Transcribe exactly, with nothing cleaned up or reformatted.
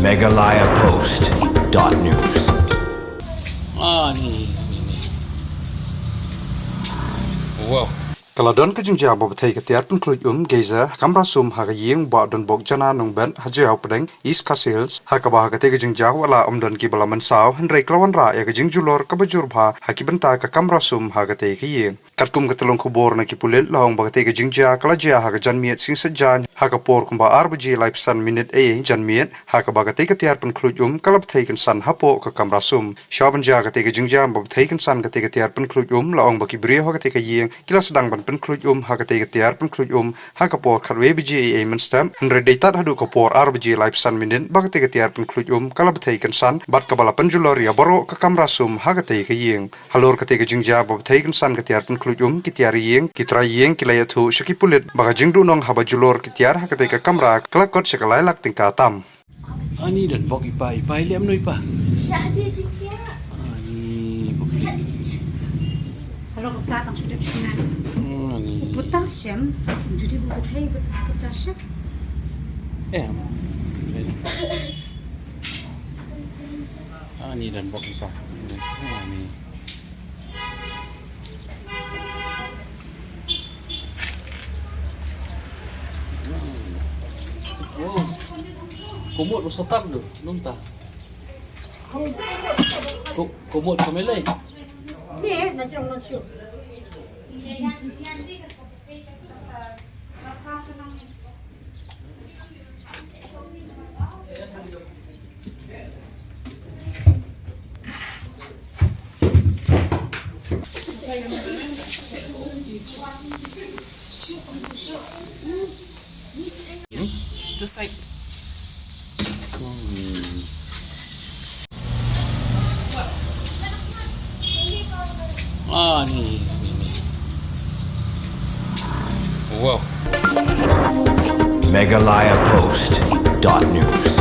Meghalaya Post dot news. Ah, ni, ni, ni. Wow. Ka la don ka jingjia ba bthei ka tiar pynkhluit um geyser ha kamra sum ha ka ïing Bah Donbok Jana Nongbet ha Jaiaw Pdeng, East Khasi Hills, ha kaba ha katei ka jingjia wat la ym don kiba la mynsaw, hynrei ka la wanrah ïa ka jingjulor kaba jur bha ha ki bynta ka kamra sum ha katei ka ïing. Katkum ka tyllong khubor na ki pulit, la ong ba katei ka jingjia ka la jia ha ka janmiet Sngi Saitjaiñ ha ka por kumba ar baje laiphew san minit eiei janmiet, ha kaba katei ka tiar pynkhluit um ka la bthei kynsan hapoh ka kamra sum. Shuwa ban jia katei ka jingjia ba bthei kynsan katei ka tiar pynkhluit um, la ong ba ki briew ha katei ka ïing ki la sdang ban pynkhluit um ha katei ka tiar pynkhluit um ha ka por khatwei baje eiei mynstep, hynrei dei tad haduh ka por ar baje laiphew san minit ba katei ka tiar pynkhluit um ka la bthei kynsan, bad kaba la pynjulor ïa baroh ka kamra sum ha katei ka ïing. Halor katei ka jingjia ba bthei kynsan ka tiar pynkhluit um, ki tiar ïing, ki trai ïing ki la ïathuh sha ki pulit ba ka jingduhnong haba julor ki tiar ha katei ka kamra ka la kot sha ka lai lak tyngka tam. Ani, Donbok, i pa, i pa i leh kumno, i pa? Ani, bok. Halo, ka sa tang shu dep shu ngan. Ani. Puta shem, judi bu bthei, puta shem. Eh. Ani, Donbok, i pa. Ani. Oh. Kumut usatar tu, nunta. Ku-, kumut kamelai. Ni, eh, nanti orang masuk. This side. Ah, ni, ni, ni. Wow. Meghalaya Post dot news.